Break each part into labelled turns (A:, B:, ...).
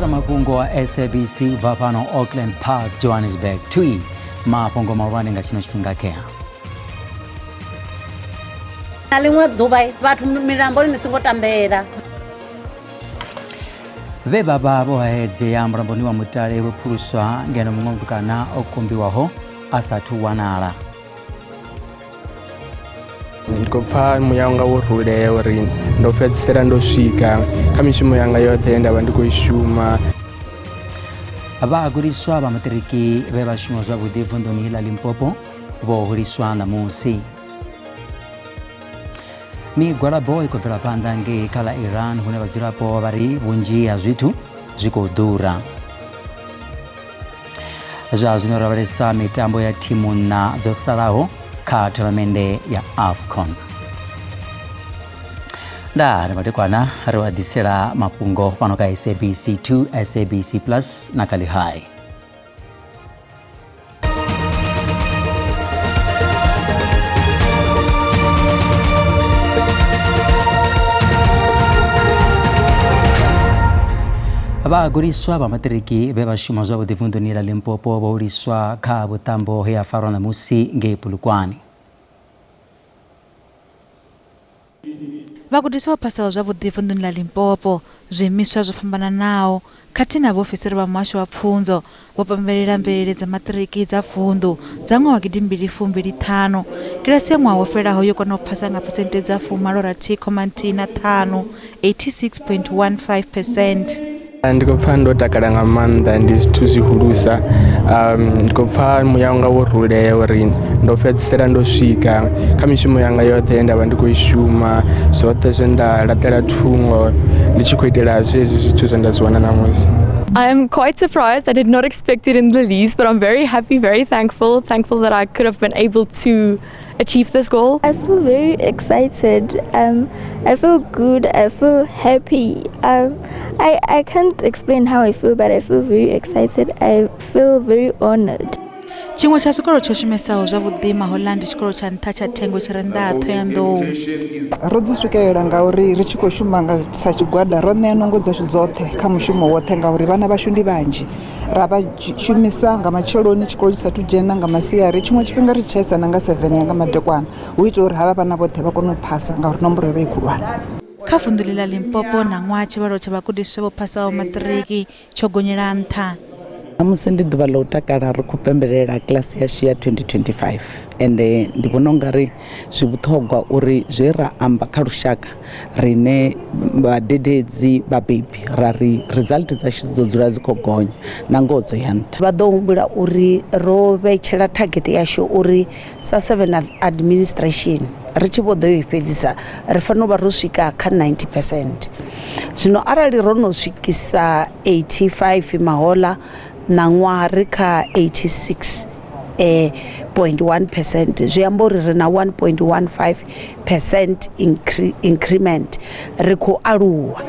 A: ḓisela mafhungo a SABC u bva fhano Auckland Park, Johannesburg. Twi mafhungo mahulwane nga tshino tshifhinga kea.
B: Na ḽiṅwe ḓuvha vhathu milamboni ni songo tambela.
A: Vhe vha vha vho hahedzea mulamboni wa Mutale vho phuluswa ngeno muṅwe mutukana o kumbiwaho a sathu wanala.
C: Ndi khou pfha muya wanga wo rulea uri ndo fhedzisela ndo swika kha mishumo yanga yoṱhe ye nda vha ndi khou i shuma.
A: Vhagudiswa vha maṱiriki vhe vha shuma zwavhuḓi vunḓuni ḽa Limpopo vho huliswa ṋamusi. Migwalabo i khou bvela phanḓa ngei kha ḽa Iran hune vhadzulapo vha ri vhunzhi ha zwithu zwi khou ḓura. Zwa zwino lavhelesa mitambo ya thimu nṋa dzo salaho kha thonamennde ya AFCON. Nda ri madekwana ri vha ḓisela mafhungo fhano kha SABC 2, SABC Plus na kha Lihai. Vhagudiswa vha maṱiriki vhe vha shuma zwavhuḓi vunḓuni ḽa Limpopo vho huliswa kha vhuṱambo he ha farwa ṋamusi ngei Polokwane.
D: Vhagudiswa vho phasaho zwavhuḓi vunḓuni ḽa Limpopo, zwiimiswa zwo fhambananaho khathihi na vhaofisiri vha muhasho wa pfunzo vho pembelela mvelele dza maṱiriki dza vunḓu dza ṅwaha wa gidimbili fumbili ṱhanu. Kilasi ya ṅwaha wo fhelaho yo kona u phasa nga phesenthe dza fumalo rathi khoma nthihi na ṱhanu, 86.15 percent.
C: Ndi khou pfha ndo takala nga maanḓa ndi zwithu zwihulusa ndi khou pfha muya wanga wo rulea uri ndo fhedzisela ndo swika kha mishumo yanga yoṱhe ye nda vha ndi khou i shuma zwoṱhe zwe nda laṱela thungo ndi tshi khou itela zwezwi zwithu zwe nda zwi wana ṋamusi.
E: I am quite surprised. I did not expect it in the least, but I'm very happy, very thankful, thankful that I could have been able to achieve this goal.
F: I feel very excited. I feel good. I feel happy. I can't explain how I feel, but I feel very excited. I feel very honored.
D: Tshiṅwe tsha zwikolo tsho shumesaho zwavhuḓi mahoḽa ndi tshikolo tsha nṱha tsha Thengwe tshi re nnḓa ha Ṱhohoyanḓou.
G: Ro dzi swikelela ngauri ri tshi khou shuma nga sa tshigwada ro ṋea nungo dzashu dzoṱhe kha mushumo woṱhe ngauri vhana vhashu ndi vhanzhi. Ra vha shumisa nga matsheloni tshikolo tshi sathu dzhena nga masiari tshiṅwe tshifhinga ri tshaisa na nga 7 ya nga madekwana hu itela uri havha vhana vhoṱhe vha kone u phasa ngauri nomboro yo vha i khulwane.
D: Kha vunḓu ḽi ḽa Limpopo ṋaṅwaha tshivhalo tsha vhagudiswa vho phasaho maṱiriki tsho gonyela nṱha.
H: Ṋamusi ndi ḓuvha ḽa u takala ri khou pembelela kilasi yashu ya 2025 ende ndi vhona u nga ri zwi vhuṱhogwa uri zwe ra amba kha lushaka rine vhadededzi vhabebi ra ri result dzashu dzo dzula dzi khou gonya na ngoho dzo ya nṱha.
B: Vha ḓo humbula uri ro vhetshela target yashu uri sa 7 administration ri tshi vho ḓo i fhedzisa ri fanela u vha ro swika kha 90%. Zwino arali ro no swikisa 85 mahoḽa ṋaṅwaha ri kha 86.1%, zwi amba uri ri na 1.15% increment, ri khou aluwa.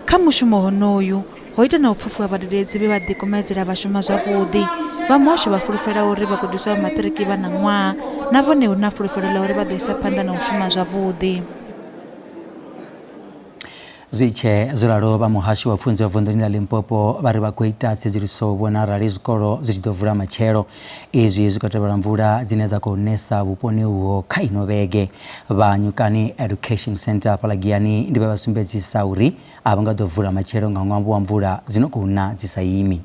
D: Kha mushumo honoyu ho ita na u pfufhiwa vhadededzi vhe vha ḓikumedzela vha shuma zwavhuḓi. Vha muhasho vha fulufhela uri vhagudiswa vha maṱiriki vha ṋaṅwaha na vhone hu na fulufhelo ḽa uri vha ḓo isa phanḓa na u shuma zwavhuḓi.
A: Zwi tshe zwo ralo, vha muhasho wa pfunzo vunḓuni ḽa Limpopo vha ri vha khou ita tsedzuluso u vhona arali zwikolo zwi tshi ḓo vula matshelo. Izwi zwi khou tevhela mvula dzine dza khou nesa vhuponi uho kha ino vhege. Vha Nyukani Education Centre fhaḽa Giyani ndi vhe vha sumbedzisa uri a vha nga ḓo vula matshelo nga ṅwambo wa mvula dzi no khou na dzi sa imi.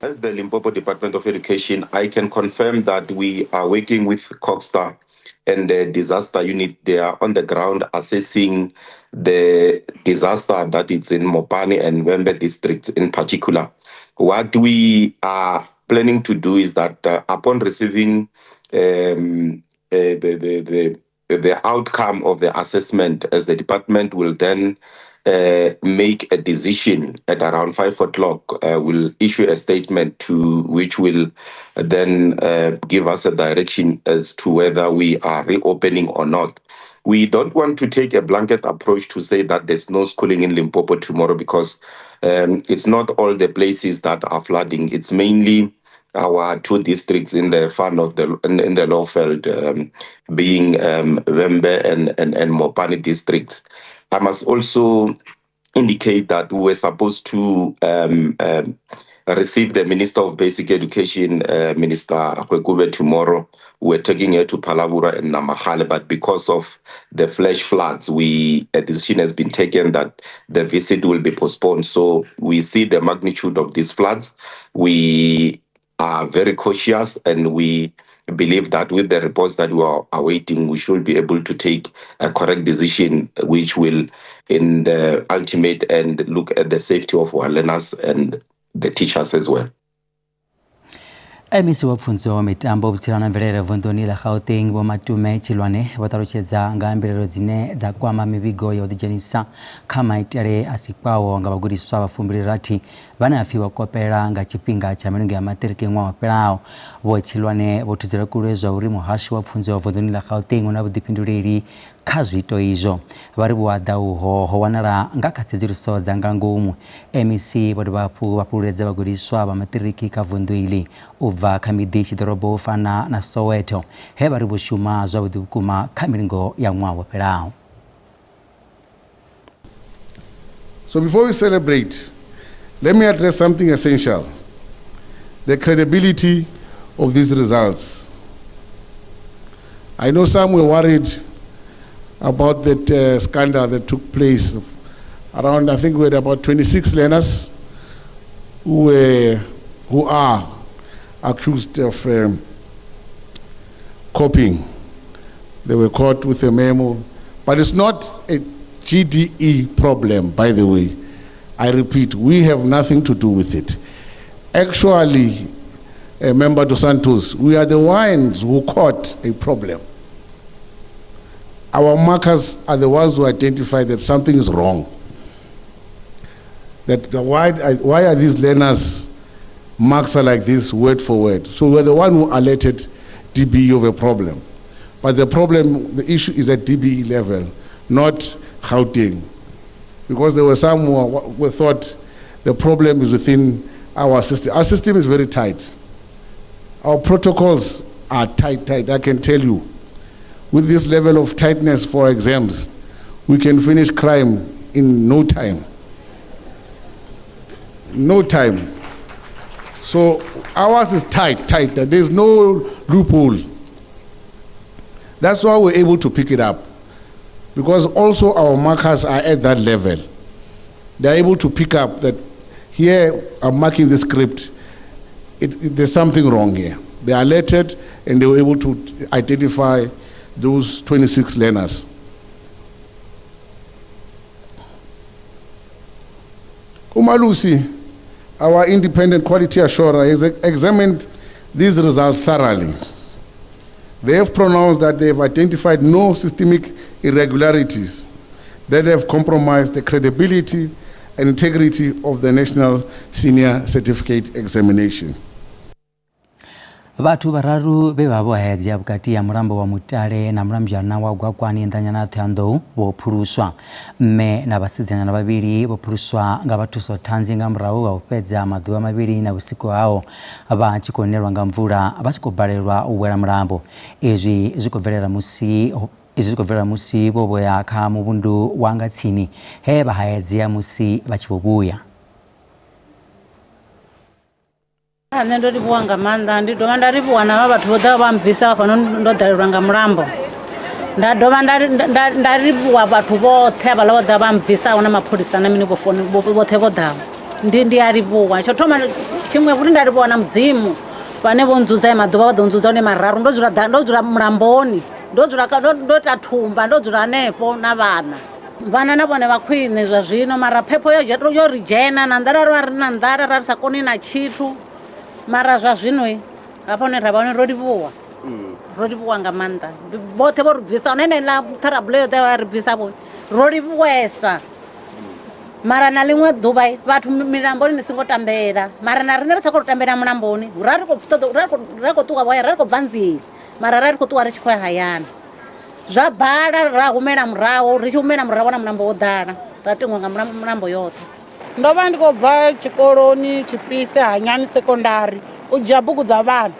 I: As the Limpopo Department of Education, I can confirm that we are working with CoGHSTA and the disaster unit. They are on the ground assessing the disaster that is in Mopani and Vhembe districts in particular. What we are planning to do is that upon receiving the outcome of the assessment, as the department will then make a decision at around 5 o'clock, will issue a statement to which will then give us a direction as to whether we are reopening or not. We don't want to take a blanket approach to say that there's no schooling in Limpopo tomorrow, because it's not all the places that are flooding. It's mainly our two districts in the far north, in the Lowveld, being Vhembe and Mopani districts. I must also indicate that we were supposed to receive the Minister of Basic Education, Minister Kwekube, tomorrow. We're taking her to Phalaborwa and Namakgale, but because of the flash floods, a decision has been taken that the visit will be postponed. So we see the magnitude of these floods. We are very cautious, and we believe that with the reports that we are awaiting, we should be able to take a correct decision, which will, in the ultimate end, look at the safety of our learners and the teachers as well.
A: MEC wa pfunzo mitambo vhutsila na mvelele vunḓuni ḽa Gauteng Vho Matome Chiloane vho ṱalutshedza nga mbilelo dzine dza kwama mivhigo ya u ḓidzhenisa kha maitele a sikwaho nga vhagudiswa vha 26 vhane ha pfi vho kopela nga tshifhinga tsha milingo ya maṱiriki ṅwaha wo fhelaho. Vho Chiloane vho thudzela kule zwa uri muhasho wa pfunzo vunḓuni ḽa Gauteng u na vhuḓifhinduleli kha zwiito izwo. Vha ri vhuaḓa uho ho wanala nga kha tsedzuluso dza nga ngomu. MEC vho dovha hafhu vha fhululedza vhagudiswa vha maṱiriki kha vunḓu iḽi u bva kha miḓi tshiḓorobo u fana na Soweto, he vha ri vho shuma zwavhuḓi vhukuma kha milingo ya ṅwaha wo fhelaho.
J: So before we celebrate, let me address something essential: the credibility of these results. I know some were worried about that scandal that took place around, I think we had about 26 learners who are accused of copying. They were caught with a memo, but it's not a GDE problem, by the way. I repeat, we have nothing to do with it. Actually, Member Dos Santos, we are the ones who caught a problem. Our markers are the ones who identify that something is wrong. That why are these learners' marks are like this, word for word? So we're the one who alerted DBE of a problem. But the problem, the issue is at DBE level, not Gauteng. Because there were some who thought the problem is within our system. Our system is very tight. Our protocols are tight, tight, I can tell you. With this level of tightness for exams, we can finish crime in no time. No time. So ours is tight, tight. There's no loophole. That's why we're able to pick it up. Because also our markers are at that level. They're able to pick up that here I'm marking the script, there's something wrong here. They are alerted and they were able to identify those 26 learners. Umalusi, our independent quality assurer, has examined these results thoroughly. They have pronounced that they have identified no systemic irregularities that have compromised the credibility and integrity of the National Senior Certificate Examination.
A: Vhathu vhararu vhe vha vho hedzea vhukati ha mulambo wa Mutale na mulambyana wa Gwakwani nḓanyana Thohoyandou vho phuluswa. Mme na vhasidzana vhavhili vho phuluswa nga vhathuso thanzi nga murahu ha u fhedza maḓuvha mavhili na vhusiku hao vha tshi khou nelwa nga mvula vha tshi khou balelwa u wela mulambo. Izwi zwi khou bvelela musi vho vhuya kha muvhundu wa nga tsini he vha haedzea musi vha tshi vho vhuya.
K: Nṋe ndo livhuwa nga maanḓa, ndi dovha nda livhuwa na vha vhathu vho ḓa vha mbvisa hafha ndo ḓalelwa nga mulambo. Nda dovha nda livhuwa vhathu vhoṱhe havhaḽa vho ḓa vha mbvisa na mapholisa na mini vhoṱhe vho ḓaho. Ndi a livhuwa. Tsho thoma tshiṅwe futhi nda livhuwa na Mudzimu vhane vho ndzudza maḓuvha vha ḓo ndzudza hone mararu ndo dzula mulamboni, ndo dzula ndo ita thumba, ndo dzula hanefho na vhana. Vhana na vhone vha khwine zwa zwino, mara phepho yo ri dzhena na nḓala, ro ri na nḓala ra ri sa koni na tshithu. Mara zwa zwino hafha hune ra vha hone ro livhuwa. Ro livhuwa nga maanḓa. Vhoṱhe vho ri bvisa hone heneiḽa tharabule yo ḓa ya ri bvisa vho. Ro livhuwesa. Mara na ḽiṅwe ḓuvha vhathu milamboni ni songo tambela. Mara na riṋe ri sa khou tambela mulamboni. Ra ri khou ṱoḓa ra khou ṱuwa vhoya ra ri khou bva nzili. Mara ra ri khou ṱuwa ri tshi khou ya hayani. Zwa bala ra humela murahu, ri tshi humela murahu na mulambo wo ḓala. Ra tingwa nga mulambo yoṱhe.
L: Ndo vha ndi khou bva tshikoloni Tshipise Hanyani sekondari u dzhia bugu dza vhana.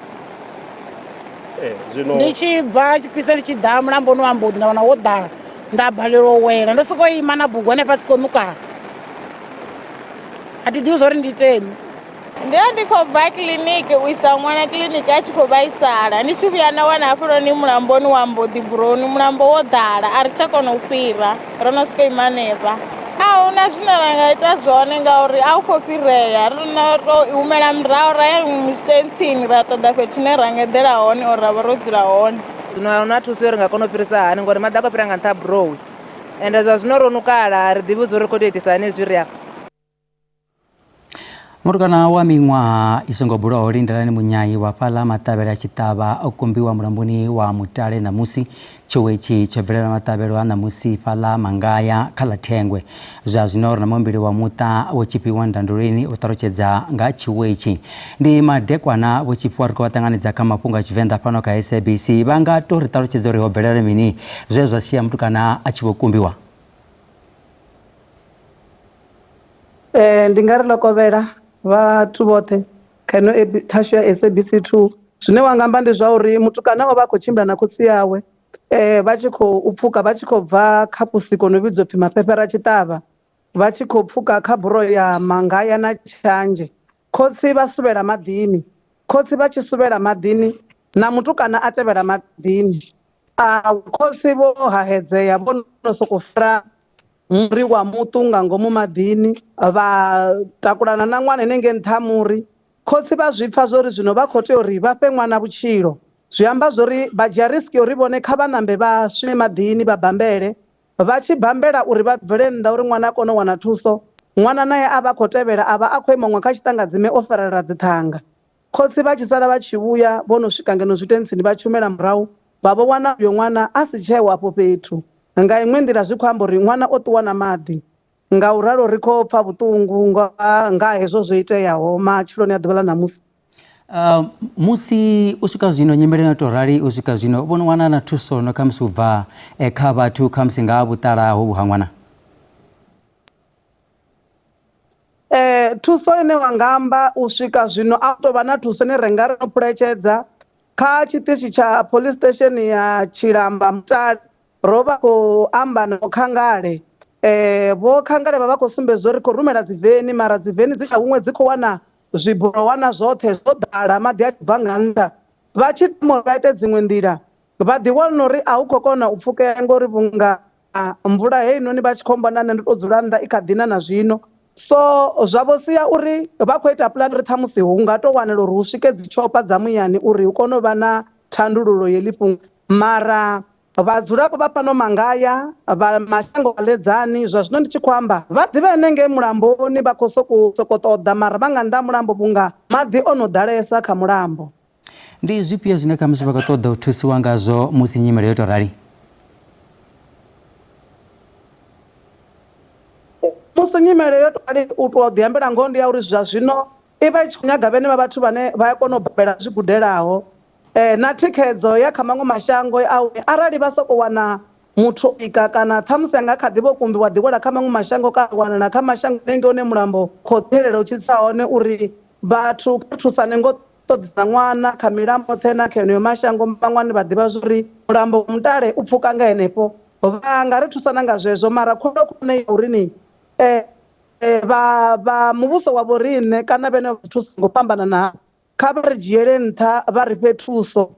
L: Ndi tshi bva Tshipise ndi tshi ḓa mulamboni wa Mbuḓi nda wana wo ḓala, nda balelwa u wela, ndo sokou ima na bugu hanefha tsi khou ṋukala. A thi ḓivhi zwa uri ndi iteni.
M: Ndi vha ndi khou bva kiḽiniki u isa ṅwana kiḽiniki a tshi khou vhaisala ndi tshi vhuya nda wana hafhanoni mulamboni wa mbo ḓi buroni mulambo wo ḓala a ri tsha kona u fhira ro no sokou ima hanefha. A hu na zwine ra nga ita zwone ngauri a hu khou fhirea ri no tou humela murahu ra ya zwitentsini ra ṱoḓa fhethu hune ra nga eḓela hone or ra vha ro dzula hone.
N: Zwino a huna thuso uri nga kona u fhirisa hani ngori maḓi a khou fhira nga nṱha ha burowi ende zwa zwino ro nukala a ri ḓivhi zwo ri khou tou itisa hani hezwi ri afha.
A: Mutukana wa miṅwaha i songo bulwaho Lindelani Munyai wa fhaḽa Maṱavhele a Tshiṱavha o kumbiwa mulamboni wa Mutale ṋamusi. Tshiwo itshi tsho bvelela maṱavhelo a ṋamusi fhaḽa Mangaya kha ḽa Thengwe. Zwa zwino ri na muambeli wa muṱa Vho Tshifhiwa Ndanduleni u ṱalutshedza nga ha tshiwo itshi. Ndi madekwana Vho Tshifhiwa ri khou vha ṱanganedza kha mafhungo a Tshivenḓa fhano kha SABC. Vha nga tou ri ṱalutshedza uri ho bvelela mini zwe zwa sia mutukana a tshi vho kumbiwa?
O: Ee, ndi nga ri ḽo kovhela vhathu vhoṱhe kha ino khasho ya SABC 2 zwine wa nga amba ndi zwa uri mutukana o vha a khou tshimbila na khotsi awe vha tshi khou pfhuka vha tshi khou bva kha kusi ko no vhidzwa upfhi Mafhefhera Tshiṱavha vha tshi khou pfhuka kha buroho ya Mangaya na Tshanzhe. Khotsi vha suvhela maḓini, khotsi vha tshi suvhela maḓini na mutukana a tevhela maḓini. A khotsi vho hahedzea vho no sokou fara muri wa muṱu nga ngomu maḓini vha takulana na ṅwana henengei nṱha ha muri. Khotsi vha zwi pfa zwori zwino vha khou tea uri vha fhe ṅwana vhutshilo, zwi amba zwori vha dzhia risk ya uri vhone kha vha ṋambe vha swime maḓini vha bambele. Vha tshi bambela uri vha bvele nnḓa uri ṅwana a kone u wana thuso, ṅwana nae a vha a khou tevhela a vha a khou ima huṅwe kha tshiṱangadzime o farelela dziṱhanga. Khotsi vha tshi sala vha tshi vhuya vho no swika ngeno zwitentsini vha tshi humela murahu vha vho wana uyo ṅwana a si tsheeho afho fhethu. Nga iṅwe nḓila zwi khou amba uri ṅwana o ṱuwa na maḓi. Ngauralo ri khou pfa vhuṱungu nga nga hezwo zwo iteaho matsheloni a ḓuvha ḽa ṋamusi.
A: Musi u swika zwino nyimele no tou rali u swika zwino vho no wana na thuso no khamusi u bva kha vhathu khamusi nga ha vhuṱala hovhu ha ṅwana?
O: Thuso ine wa nga amba u swika zwino a hu tou vha na thuso ine ri nga ri no phuletshedza kha tshiṱitshi tsha police station ya Tshilamba Mutale ro vha khou amba na Vho Khangale Vho Khangale vha vha khou sumbedza uri khou rumela dzi veni mara dzi veni dzi tsha huṅwe dzi khou wana zwiborowana zwoṱhe zwo ḓala maḓi a tshi bva nga nnḓa vha tshi tama uri vha ite dziṅwe nḓila vha ḓi wana uri a hu khou kona u pfukea ngori vhunga mvula heinoni vha tshi khou mmbona nṋe ndo tou dzula nnḓa i kha ḓi na na zwino so zwa vho sia uri vha khou ita pulane uri ṱhamusi hu nga tou wanala uri hu swike dzi tshopa dza muyani uri hu kone u vha na thandululo yeḽi fhungo mara vhadzulapo vha fhano Mangaya vha mashango a Ledzani zwa zwino ndi tshi khou amba vha ḓivha henengei mulamboni vha khou sokou sokou ṱoḓa mara vha nga nnḓa ha mulambo vhunga maḓi o no ḓalesa kha mulambo.
A: Ndi zwifhio zwine khamusi vha khou ṱoḓa u thusiwa ngazwo musi nyimele yo tou rali?
O: Musi nyimele yo tou rali u tou ḓiambela ngoho ndi ya uri zwa zwino i vha i tshi khou nyaga vhenevha vhathu vhane vha a kona u bambela zwi gudelaho na thikhedzo ya kha maṅwe mashango a uri arali vha sokou wana muthu o ika kana ṱhamusi a nga kha ḓi vho kumbiwa ḓi wela kha maṅwe mashango kana wanala kha mashango hanengei hune mulambo khou tshelela u tshi tsa hone uri vhathu kha thusane ngo ṱoḓisa ṅwana kha milambo yoṱhe na kha heneyo mashango maṅwe ane vha ḓivha zwori mulambo wa Mutale u pfuka nga henefho vha nga ri thusana nga zwezwo mara khwine khwine ya uri ni vha vha muvhuso wa vho riṋe kana vhene vha thusa ngo fhambanana kha vha ri dzhiele nṱha vha ri fhe thuso.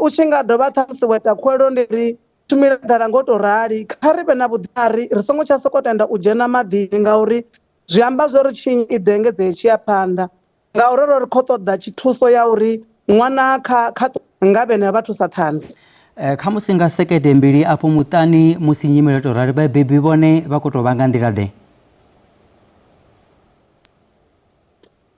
O: U tshi nga dovha ṱhamusi wa ita khuwelelo ndi ri tshumelo ḓala ngo to rali kha ri vhe na vhuḓifari ri songo tsha soko tenda u dzhena maḓini ngauri zwi amba zwori tshinyi i ḓo engedzea tshi ya phanḓa. Ngauralo ri khou ṱoḓa thuso ya uri ṅwana kha kha nga vhene vha thusa ṱhanzi.
A: Khamusi nga sekede mbili afho muṱani musi nyimele yo tou rali vhabebi vhone vha khou tou vha nga nḓila ḓe?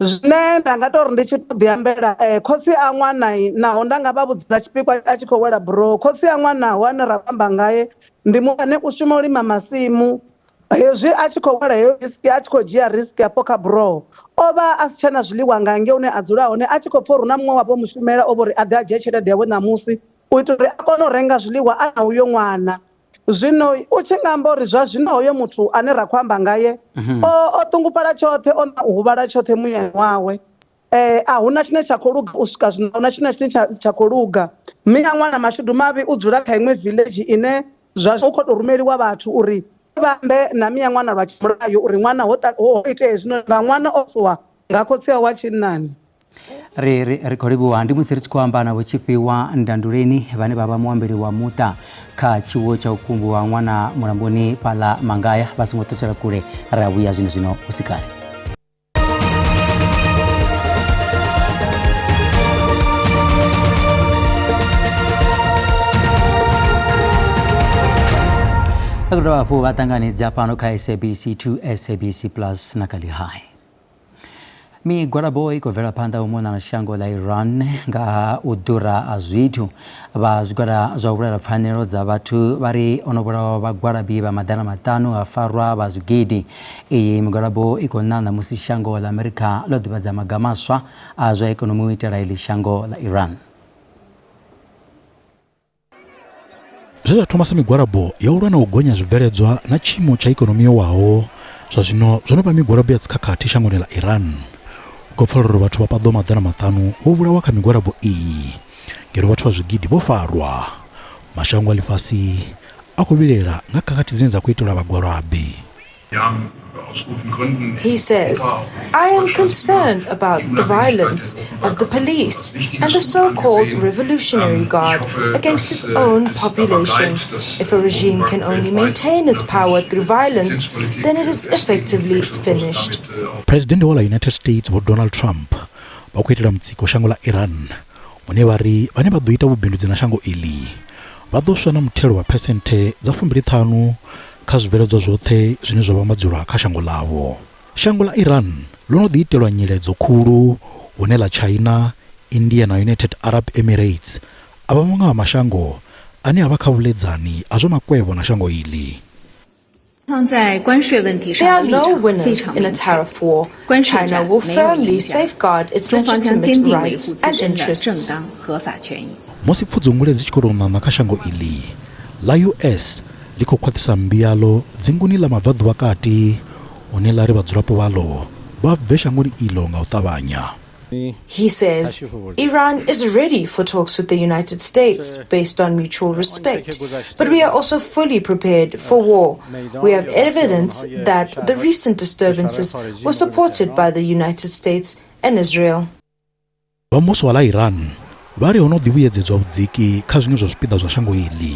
O: Zwine nda nga tori ndi tshi to ḓi ambela khotsi a ṅwana naho nda nga vha vhudza tshipikwa a tshi khou wela buroho khotsi a ṅwana hu ane ra khou amba ngae ndi muthu ane u shuma u lima masimu hezwi a tshi khou wela heyo risk a tshi khou dzhia risk hafho kha buroho o vha a si tshena zwiḽiwa nga ngei hune a dzula hone a tshi khou pfha uri hu na muṅwe wavho mushumela o vho ri a ḓe a dzhie tshelede yawe ṋamusi u itela uri a kone u renga zwiḽiwa a na uyo ṅwana. Zwino u tshi nga amba uri zwa zwino hoyo muthu ane ra khou amba ngaye o o ṱungufhala tshoṱhe o na u huvhala tshoṱhe muyani wawe a huna tshine tsha khou luga u swika zwino ahuna tshine tshine tsha tsha khou luga. Mme a ṅwana mashudu mavhi u dzula kha iṅwe village ine zwa u khou tou rumeliwa vhathu uri Vha ambe na miya ṅwana lwa tshimulayo uri ṅwana ho ho itea hezwino nga ṅwana o suwa nga khotsi awe wa tshinnani.
A: Ri ri ri khou livhuwa ndi musi ri tshi khou amba na Vho Tshifhiwa Ndanduleni vhane vha vha muambeli wa muṱa kha tshiwo tsha u kumbiwa ṅwana mulamboni fhaḽa Mangaya. Vha songo ṱutshela kule, ri a vhuya zwino zwino hu si kale. Vha khou dovha hafhu vha ṱanganedza fhano kha SABC 2, SABC Plus na kha Lihai. Migwalabo i khou bvela phanḓa u mona na shango ḽa Iran nga ha u ḓura ha zwithu. Vha zwigwada zwa u lwela pfanelo dza vhathu vha ri o no vhulawa vhagwalabi vha 500 ha farwa vha zwigidi. Iyi migwalabo i khou ṋaṋa musi shango ḽa Amerika ḽo ḓivhadza maga maswa a zwa ikonomi u itela iḽi shango ḽa Iran.
P: Zwe zwa thoma sa migwalabo ya u lwa na u gonya zwibveledzwa na tshiimo tsha ikonomi yo waho, zwa zwino zwo no vha migwalabo ya dzikhakhathi shangoni ḽa Iran. Hu khou pfala uri vhathu vha paḓaho 500 vho vhulawa kha migwalabo iyi, ngeno vhathu vha zwigidi vho farwa. Mashango a ḽifhasi a khou vhilaela nga khakhathi dzine dza khou itelwa vhagwalabi.
Q: He says, I am concerned about the violence of the police and the so-called Revolutionary Guard against its own population. If a regime can only maintain its power through violence, then it is effectively finished.
P: Presidennde wa ḽa United States Vho Donald Trump vha khou itela mutsiko shango ḽa Iran hune vha ri vhane vha ḓo ita vhubindudzi na shango iḽi vha ḓo swa na muthelo wa phesenthe dza 50 kha zwibveledzwa zwoṱhe zwine zwa vhambadzelwa kha shango ḽavho. Shango ḽa Iran ḽo no ḓi itelwa nyiledzo khulu hune ḽa China, India na United Arab Emirates a vha maṅwe a mashango ane a vha kha vhuḽedzani ha zwa makwevho na shango iḽi.
Q: There are no winners in a tariff war. China will firmly safeguard its legitimate rights and interests.
P: Musi pfudzungule dzi tshi khou tou ṋaṋa kha shango iḽi, ḽa US ḽi khou khwaṱhisa mmbi yaḽo dzinguni ḽa Mabvaḓuvha-kati hune ḽa ri vhadzulapo vhaḽo vha bve shangoni iḽo nga u ṱavhanya.
Q: He says Iran is ready for talks with the United States based on mutual respect, but we are also fully prepared for war. We have evidence that the recent disturbances were supported by the United States and Israel.
P: Vha muvhuso wa ḽa Iran vha ri ho no ḓi vhuyedzedzwa vhudziki kha zwiṅwe zwa zwipiḓa zwa shango iḽi.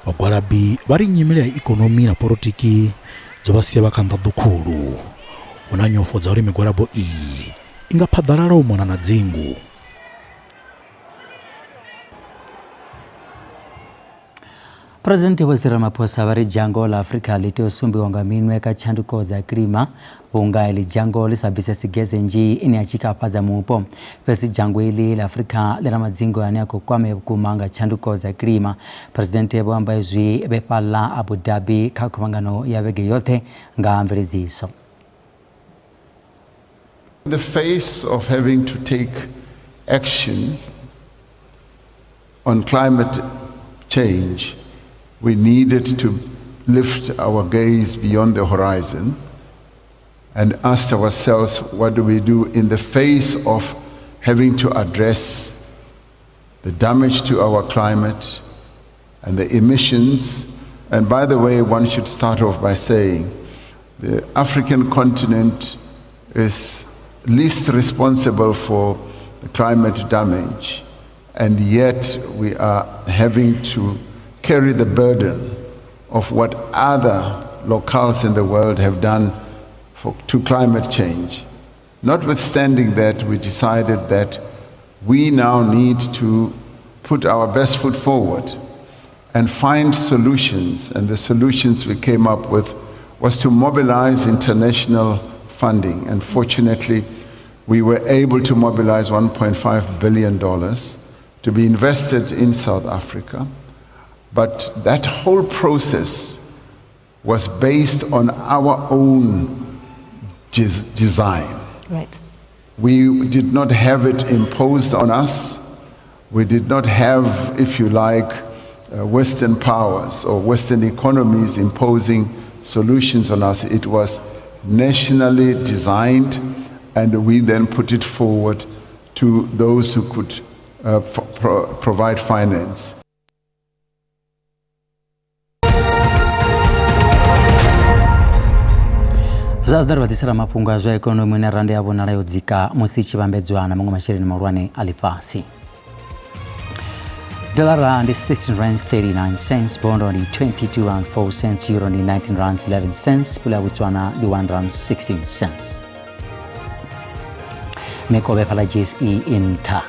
P: Vhagwalabi vha ri nyimele ya ikonomi na polotiki dzo vha sia vha kha nḓaḓo khulu. Hu na nyofho dza uri migwalabo iyi i nga phaḓalala u mona na dzingu.
A: Phresidennde Vho Cyril Ramaphosa vha ri dzhango ḽa Afrika ḽi tea u sumbiwa nga minwe kha tshanduko dza kilima vhunga iḽi dzhango ḽi sa bvisesi gese nnzhi ine ya tshikafhadza mupo. Fhedzi dzhango iḽi ḽa Afrika ḽi na madzingu ane a khou kwamea vhukuma nga tshanduko dza kilima. Phresidennde vho amba izwi vhe fhaḽa Abu Dhabi kha khuvhangano ya vhege yoṱhe nga mveledziso.
R: In the face of having to take action on climate change, we needed to lift our gaze beyond the horizon and ask ourselves, what do we do in the face of having to address the damage to our climate and the emissions? And by the way, one should start off by saying the African continent is least responsible for the climate damage, and yet we are having to carry the burden of what other locales in the world have done to climate change. Notwithstanding that, we decided that we now need to put our best foot forward and find solutions. And the solutions we came up with was to mobilize international funding. And fortunately, we were able to mobilize $1.5 billion to be invested in South Africa. But that whole process was based on our own design.
Q: Right.
R: We did not have it imposed on us. We did not have, if you like, Western powers or Western economies imposing solutions on us. It was nationally designed, and we then put it forward to those who could provide finance.
A: Zwa ḓo ri vha ḓisela mafhungo a zwa ikonomi hune rannda ya vhonala yo dzika musi i tshi vhambedzwa na maṅwe masheleni mahulwane a ḽifhasi. Dollar ndi 16 rands 39 cents, bondo ndi 22 rands 4 cents, euro ndi 19 rands 11 cents, pula ya Botswana ndi 1 rand 16 cents. Mikovhe fhaḽa JSE i nṱha.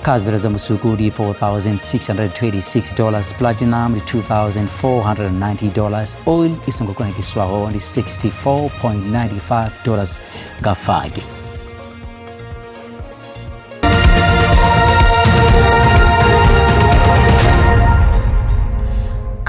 A: Kha zwibveledzwa musuku ndi $4,626 dollars, platinum ndi $2,490 dollars, oil i songo konekiswaho ndi $64.95 dollars nga fagi.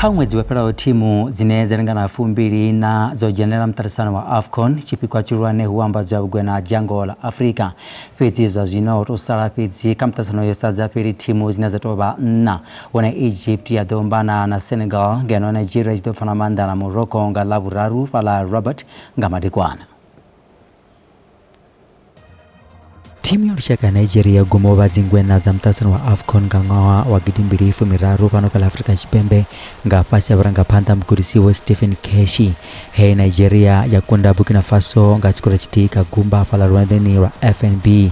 A: Kha ṅwedzi wo fhelaho thimu dzine dza lingana 24 dzo dzhenela muṱaṱisano wa AFCON, tshipikwa tshihulwane hu ambadzwa vhugwena ha dzhango ḽa Afrika. Fhedzi zwa zwino ho tou sala fhedzi kha muṱaṱisano yo sadza fheli thimu dzine dza tou vha nṋa, hune Egypt ya ḓo ombana na Senegal ngeno Nigeria i tshi ḓo pfana maanḓa na Morocco nga Ḽavhuraru fhaḽa Rabat nga madekwana. Thimu ya lushaka ya Nigeria yo guma u vha dzingweṋa dza muṱaṱisano wa AFCON nga ṅwaha wa gidimbili fumi-raru fhano kha ḽa Afrika Tshipembe nga fhasi ha vhurangaphanḓa ha mugudisi Vho Stephen Keshi, he Nigeria ya kunda Burkina Faso nga tshikoro tshithihi kha gumba fhaḽa lwanḓeni lwa FNB.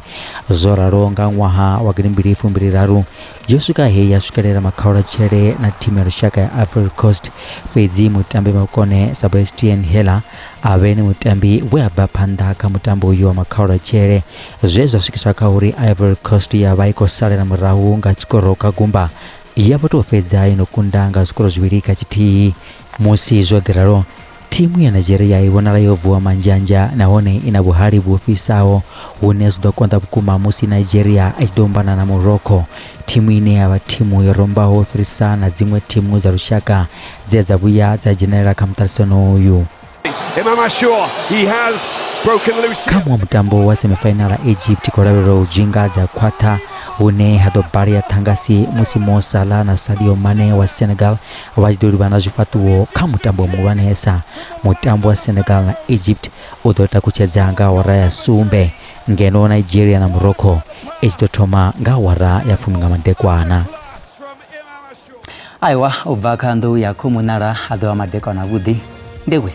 A: Zwo ralo nga ṅwaha wa gidimbili fumbili-raru yo swika he ya swikelela makhaulatshele na thimu ya lushaka ya Ivory Coast, fhedzi mutambi makone Sebastien Haller a vhe ene mutambi we a bva phanḓa kha mutambo uyu wa makhaulatshele, zwe zwa swikiswa kha uri Ivory Coast ya vha i khou salela murahu nga tshikoro kha gumba ya vho tou fhedza yo no kunda nga zwikoro zwivhili kha tshithihi. Musi zwo ḓi ralo, thimu ya Nigeria i vhonala yo vuwa manzhanzha nahone i na vhuhali vhu ofhisaho hune zwi ḓo konḓa vhukuma musi Nigeria i tshi ḓo ombana na Morocco, thimu ine ya vha thimu yo rombaho u fhirisa na dziṅwe thimu dza lushaka dze dza vhuya dza dzhenelela kha muṱaṱisano uyu. Kha muṅwe mutambo wa semifainala Egypt i khou lavhelelwa u dzhinga dza khwaṱha hune ha ḓo balea ṱhangasi musi Mo Salah na Sadio Mane wa Senegal vha tshi ḓo livhana zwifhaṱuwo kha mutambo muhulwanesa. Mutambo wa Senegal na Egypt u ḓo takutshedza nga awara ya sumbe ngeno Nigeria na Morocco i tshi ḓo thoma nga awara ya fumi nga madekwana. Aiwa u bva kha nḓou ya khomunala a ḓo vha madekwana avhuḓi ndewe.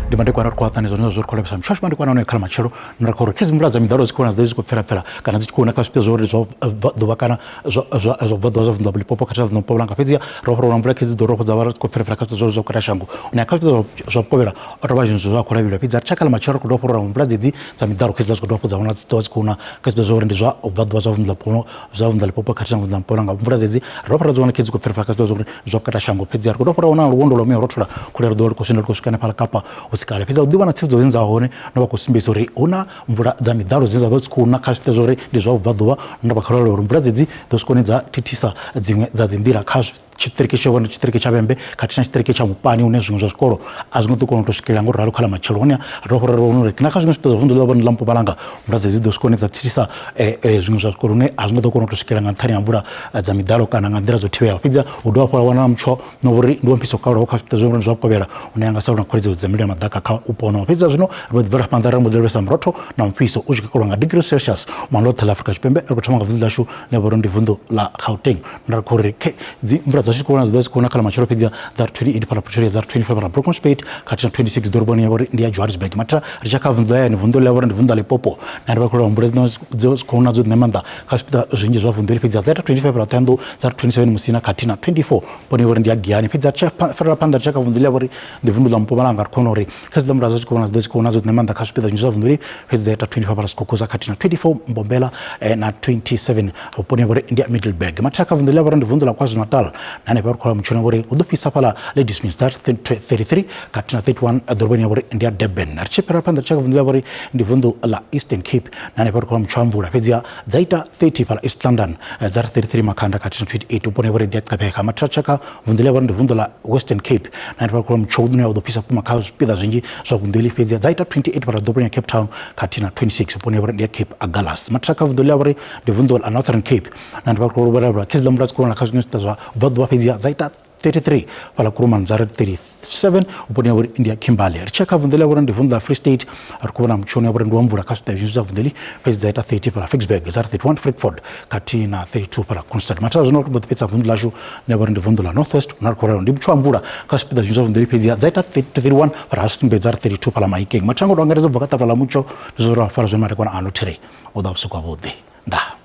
P: Ndi madekwana ri khou aṱani zwone zwo ri khou lavhelesa mishashu madekwana ano khala matshelo na ri khou ri khezi mvula dza miḓalo dzi khou dzi khou pfela pfela kana dzi tshi khou na kha zwipiḓa zwa uri zwa ḓuvha kana zwa zwa zwa bva ḓuvha zwa vunḓu ḽa Limpopo khathihi na vunḓu ḽa Mpumalanga fhedzi ro fhira mvula khedzi ḓorobo dza vha dzi khou pfela pfela kha zwipiḓa zwa zwa vhukati ha shango na kha zwipiḓa zwa vhukovhela o tovha zwinzhi zwa khou lavhelelwa fhedzi a ri tshakha ḽa matshelo ri khou dovha fhira mvula dzedzi dza miḓalo khedzi dzi khou dovha dza vhona dzi ḓovha dzi khou na kha zwipiḓa zwa uri ndi zwa bva ḓuvha zwa vunḓu ḽa zwa vunḓu ḽa Limpopo khathihi na vunḓu ḽa Mpumalanga mvula dzedzi ro fhira dzi wana khedzi khou pfela kha zwipiḓa zwa uri zwa vhukati ha shango fhedzi ri khou dovha fhira wana luvhondo lwa muya rothola khole ri ḓovha ri khou swina ri khou swika hanefhaḽa Kapa hu si kale fhedzi u ḓivha na tsivhudzo dzine dza hone no vha khou sumbedzisa uri hu na mvula dza miḓalo dzine dza vha dzi khou na kha zwipiḓa zwa uri ndi zwa vhubvaḓuvha nda vha khou uri mvula dzedzi ḓo swika hune dza thithisa dziṅwe dza dzi nḓila kha tshiṱiriki tsha vhone tshiṱiriki tsha Vhembe khathihi na tshiṱiriki tsha Mupani hune zwiṅwe zwa zwikolo a zwi ngo ḓo kona u tou swikelela ngo ralo kha ḽa matshelo hone ro fhira ri uri na kha zwiṅwe zwipiḓa zwa vunḓu ḽa vhone ḽa Mpumalanga mvula dzedzi ḓo swika hune dza thithisa zwiṅwe zwa zwikolo hune a zwi ngo ḓo kona u tou swikelela nga nṱhani ha mvula dza miḓalo kana nga nḓila dzo thivhelaho fhedzi hu dovha hafhu ha wanala mutsho no uri ndi wa mufhiso kalulaho kha zwipiḓa zwa zwa vhukovhela hune ya nga sa na khwaṱhisedzo dza mililo ya maḓaka kha vhupo honoho fhedzi zwino ri ḓi bvela phanḓa ra mbo ḓi lavhelesa murotho na mufhiso u tshi kalwa nga degree Celsius mwana ḽoṱhe ḽa Afrika Tshipembe ri khou thoma nga vunḓu ḽashu ḽine vha uri ndi vunḓu ḽa Gauteng nda ri khou ri dzi mvula dzashu khou dzi dzi khou na kha ḽa matshelo fhedzi dza ri 28 fhaḽa Pretoria dza ri 25 fhaḽa Brokenspruit khathihi na 26 ḓoroboni ya vhori ndi ya Johannesburg mathina ri tsha kha vunḓu ḽa hayani vunḓu ḽa vhori ndi vunḓu ḽa Limpopo na ri vha khou mvula dzi khou na dzo ṋe maanḓa kha zwipiḓa zwinzhi zwa vunḓu fhedzi dza ita 25 fhaḽa Thohoyandou dza ri 27 Musina khathihi na 24 poni ya vhori ndi ya Giyani fhedzi ri tshi farela phanḓa ri tsha kha vunḓu ḽa vhori ndi vunḓu ḽa Mpumalanga ri khou uri kha dziḽa mvula dza tshi khou vhona dzi khou na dzo ṋe maanḓa kha zwipiḓa zwinzhi zwa vunḓu fhedzi dza ita 25 fhaḽa Skukuza khathihi na 24 Mbombela na 27 vhuponi ha vhori ndi ya Middelburg mathina kha vunḓu ḽa vhori ndi vunḓu ḽa KwaZulu-Natal Na hanefha ri khou mutshoni uri hu ḓo fhisa fhaḽa Ladysmith dza 33 khathihi na 31 ḓoroboni ya vhori ndi ya Durban. Ri tshi fhira phanḓa ri tshi ya kha vunḓu ḽa vhori ndi vunḓu ḽa Eastern Cape, na hanefha ri khou mutsho wa mvula fhedziha dza ita 30 fhaḽa East London, dza ri 33 Makhanda khathihi na 28 vhuponi ha vhori ndi ya Gqeberha. Mathina tshaka vunḓu ḽa vhori ndi vunḓu ḽa Western Cape, na hanefha ri khou mutsho une wa ḓo fhisa vhukuma kha zwipiḓa zwinzhi zwa vunḓu iḽi, fhedziha dza ita 28 fhaḽa ḓoroboni ya Cape Town khathihi na 26 vhuponi ha vhori ndi ya Cape Agulhas. Mathina kha vunḓu ḽa vhori ndi vunḓu ḽa Northern Cape, na hanefha ri khou vhalelwa khedzi ḽa mvula dzi khou wanala kha zwiṅwe zwipiḓa zwa vhubvaḓuvha, fhedziha dza ita 33 fhaḽa Kuruman, dza ri 37 vhuponi ha vhori ndi ya Kimberley. Ri tshi ya kha vunḓu ḽa vhori ndi vunḓu ḽa Free State, ri khou vhona mutshoni wa vhori ndi wa mvula kha zwipiḓa zwinzhi zwa vunḓu iḽi, fhedzi dza ita 30 fhaḽa Ficksburg, dza ri 31 Frankfort khathihi na 32 fhaḽa Kroonstad. Mathada zwino ri mbo ḓi fhedza vunḓu ḽashu ḽine vhori ndi vunḓu ḽa North West, hune ri khou ralo ndi mutsho wa mvula kha zwipiḓa zwinzhi zwa vunḓu iḽi, fhedzi dza ita 31 fhaḽa Rustenburg, dza ri 32 fhaḽa Mahikeng. Mathango to angaredza bva kha ṱafula ḽa mutsho ndi zwo ri fara zwino madekwana ano there u ḓa vhusiku havhuḓi. Ndaa.